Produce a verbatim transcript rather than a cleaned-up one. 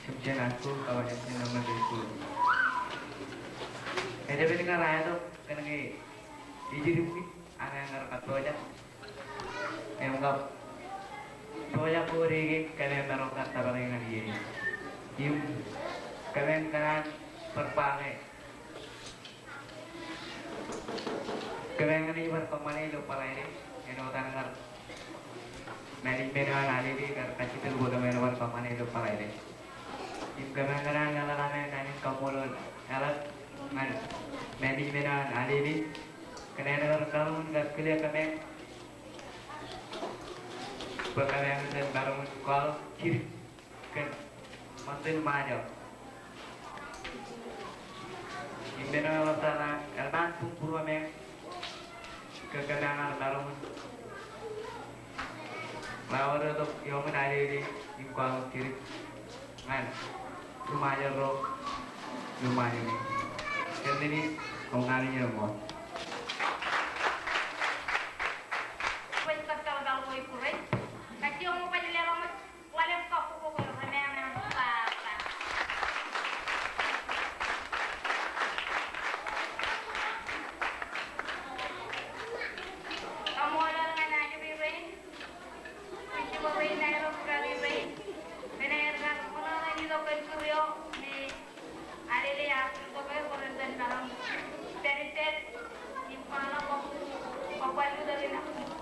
Jemchen High School, Kaba Jemchen Elementary School. Edepen ñan aetok kōnke ijirūṃṃan, aṃ kar kōttoḷọk. Im kab toḷọk ko dike kōmij maroñ kar tōpar ñan iien in. Im kōmij kōṇaan bar ba ke kōmij kōṇaan bar kōṃṃane ilo Friday, āinwōt an kar management eo an Alele kar kajjitōk bwe kōmij bar kōṃṃane ilo Friday. Im kōmij kōṇaan leḷọk amen naan in kaṃṃoolol eḷap ñan management eo an Alele kōn aer kar maroñ in kar kile kōmij bwe kōmij kar maroñ in kwaḷọk jidik kōn ṃōttan Ṃajeḷ. Im men eo eḷaptata eḷap an buñbūruō men ke kōmij kar maroñ in ḷaḷḷọk iọkwe eo an Alele im kwaḷọk jidik ñan ri Ṃajeḷ ro, ri Ṃajeḷ in. Kōn men in, koṃ kar iien ṃool. Kaṃṃoolol ñan Alele rein, Principal rein, aer kar rein, kōn aer kar ṃōṇōṇō in itok kōn kūr eo me Alele ear itok ke bwe ren kar maroñ pād ippān im kwaḷọk kab kōṃṃan ilo tōre in.